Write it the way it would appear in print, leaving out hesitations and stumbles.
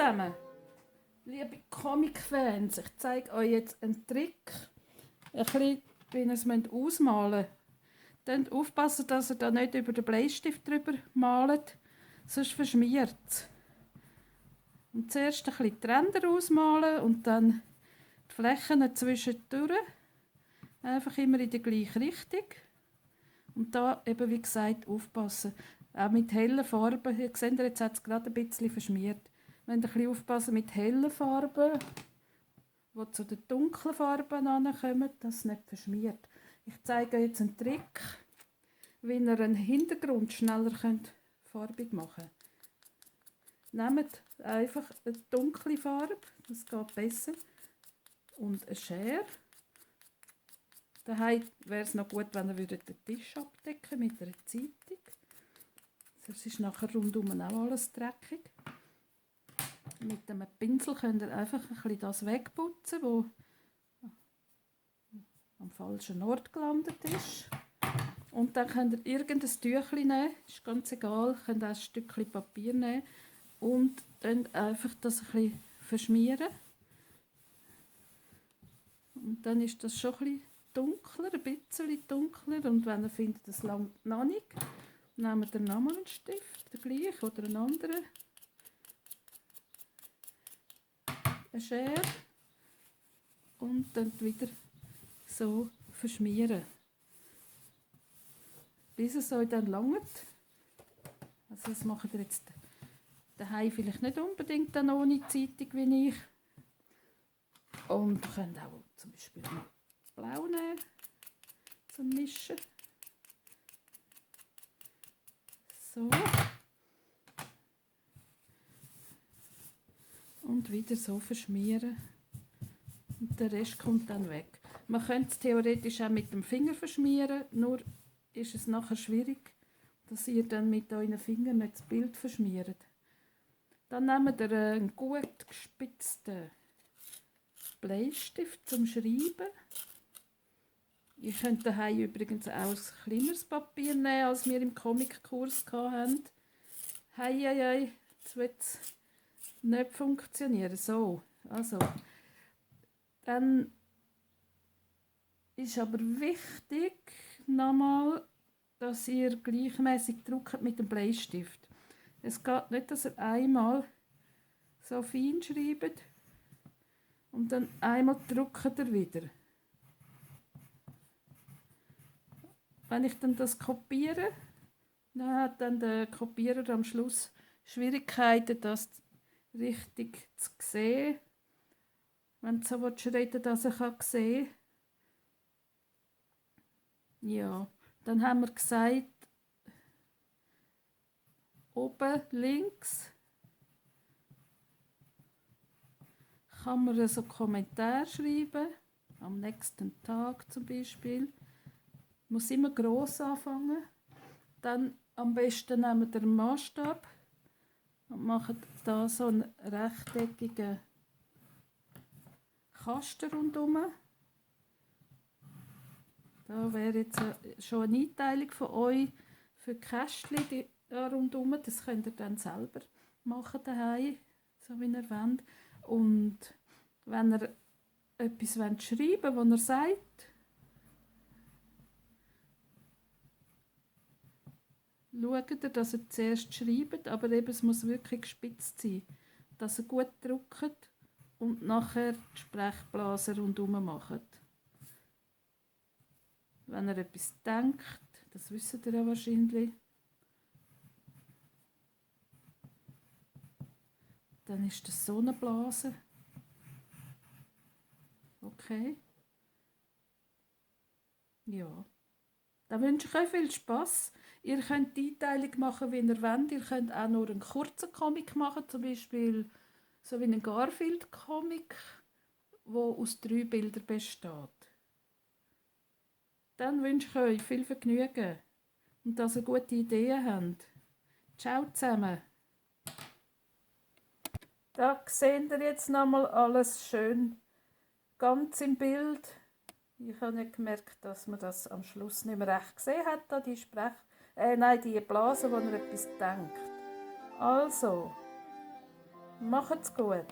zusammen, liebe Comic-Fans, ich zeige euch jetzt einen Trick, ein bisschen, wie ihr es ausmalen müsst. Aufpassen, dass ihr da nicht über den Bleistift drüber malt, sonst verschmiert es. Und zuerst ein bisschen die Ränder ausmalen und dann die Flächen zwischendurch. Einfach immer in die gleiche Richtung. Und da eben, wie gesagt, aufpassen. Auch mit hellen Farben. Ihr seht, jetzt hat es gerade ein bisschen verschmiert. Wenn ihr ein bisschen aufpassen mit hellen Farben, die zu den dunklen Farben ankommen, dass es nicht verschmiert. Ich zeige euch jetzt einen Trick, wie ihr einen Hintergrund schneller farbig machen könnt. Nehmt einfach eine dunkle Farbe, das geht besser, und eine Schere. Daheim wäre es noch gut, wenn ihr den Tisch abdecken mit einer Zeitung. Sonst ist nachher rundum auch alles dreckig. Mit einem Pinsel könnt ihr einfach ein bisschen das wegputzen, wo am falschen Ort gelandet ist. Und dann könnt ihr irgendein Tüchlein nehmen, ist ganz egal, könnt auch ein Stückchen Papier nehmen und dann einfach das ein bisschen verschmieren. Und dann ist das schon ein bisschen dunkler, ein bisschen dunkler. Und wenn ihr findet, das langt noch nicht, nehmt ihr nochmal einen Stift, den gleichen oder einen anderen. Eine Schere. Und dann wieder so verschmieren. Bis es euch dann langt. Also das macht ihr jetzt daheim vielleicht nicht unbedingt dann ohne Zeitung wie ich. Und ihr könnt auch zum Beispiel noch Blau nehmen zum Mischen. So. Und wieder so verschmieren. Und der Rest kommt dann weg. Man könnte es theoretisch auch mit dem Finger verschmieren, nur ist es nachher schwierig, dass ihr dann mit euren Fingern nicht das Bild verschmiert. Dann nehmt ihr einen gut gespitzten Bleistift zum Schreiben. Ihr könnt daheim übrigens auch ein kleineres Papier nehmen, als wir im Comic-Kurs hatten. Hei, jetzt wird es nicht funktionieren. So, also. Dann ist aber wichtig, nochmal, dass ihr gleichmäßig druckt mit dem Bleistift. Es geht nicht, dass ihr einmal so fein schreibt und dann einmal druckt ihr wieder. Wenn ich dann das kopiere, dann hat dann der Kopierer am Schluss Schwierigkeiten, das richtig zu sehen. Wenn du so reden, dass ich sehen kann. Ja, dann haben wir gesagt, oben links kann man so Kommentar schreiben, am nächsten Tag zum Beispiel. Muss immer gross anfangen. Dann am besten nehmen wir den Maßstab und machen da so einen rechteckigen Kasten rundherum. Da wäre jetzt schon eine Einteilung von euch für die Kästchen rundherum. Das könnt ihr dann selber machen daheim, so wie ihr wollt. Und wenn ihr etwas schreiben wollt, was ihr sagt, schaut ihr, dass ihr zuerst schreibt, aber eben, es muss wirklich gespitzt sein, dass ihr gut druckt und nachher die Sprechblasen rundherum macht. Wenn ihr etwas denkt, das wisst ihr ja wahrscheinlich, dann ist das so eine Blase. Okay. Ja. Dann wünsche ich euch viel Spass. Ihr könnt die Einteilung machen, wie ihr wollt. Ihr könnt auch nur einen kurzen Comic machen, zum Beispiel so wie einen Garfield-Comic, der aus 3 Bildern besteht. Dann wünsche ich euch viel Vergnügen und dass ihr gute Ideen habt. Ciao zusammen. Da seht ihr jetzt nochmal alles schön ganz im Bild. Ich habe nicht gemerkt, dass man das am Schluss nicht mehr recht gesehen hat, da die die Blase, wo man etwas denkt. Also, Macht's gut.